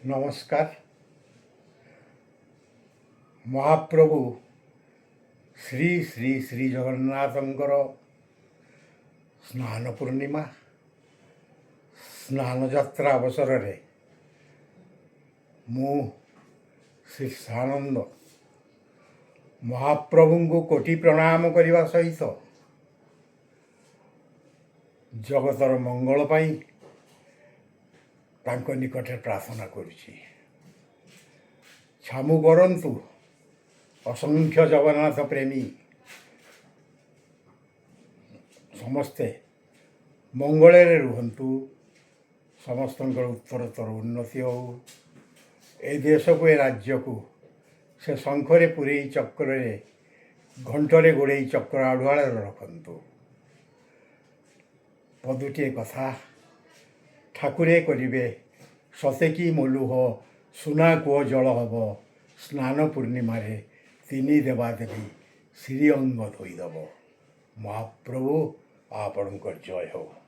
ନମସ୍କାର। ମହାପ୍ରଭୁ ଶ୍ରୀ ଶ୍ରୀ ଶ୍ରୀ ଜଗନ୍ନାଥଙ୍କର ସ୍ନାନ ପୂର୍ଣ୍ଣିମା, ସ୍ନାନ ଯାତ୍ରା ଅବସରରେ ମୁଁ ଶ୍ରୀ ସାନନ୍ଦ ମହାପ୍ରଭୁଙ୍କୁ କୋଟି ପ୍ରଣାମ କରିବା ସହିତ ଜଗତର ମଙ୍ଗଳ ପାଇଁ ତାଙ୍କ ନିକଟରେ ପ୍ରାର୍ଥନା କରୁଛି। ଛାମୁ କରନ୍ତୁ। ଅସଂଖ୍ୟ ଜଗନ୍ନାଥ ପ୍ରେମୀ ସମସ୍ତେ ମଙ୍ଗଳରେ ରୁହନ୍ତୁ। ସମସ୍ତଙ୍କର ଉତ୍ତରୋତ୍ତର ଉନ୍ନତି ହେଉ। ଏ ଦେଶକୁ, ଏ ରାଜ୍ୟକୁ ସେ ଶଙ୍ଖରେ ପୂରେଇ, ଚକ୍ରରେ ଘଣ୍ଟରେ ଗୋଡ଼େଇ ଚକ୍ର ଆଢ଼ୁଆଳରେ ରଖନ୍ତୁ। ପଦୁଟିଏ କଥା, ଠାକୁରେ କରିବେ ସତେ କି ମଲୁହ, ସୁନା କୂଅ ଜଳ ହବ, ସ୍ନାନ ପୂର୍ଣ୍ଣିମାରେ ତିନି ଦେବାଦେବୀ ଶ୍ରୀଅଙ୍ଗ ଧୋଇଦେବ। ମହାପ୍ରଭୁ ଆପଣଙ୍କର ଜୟ ହେଉ।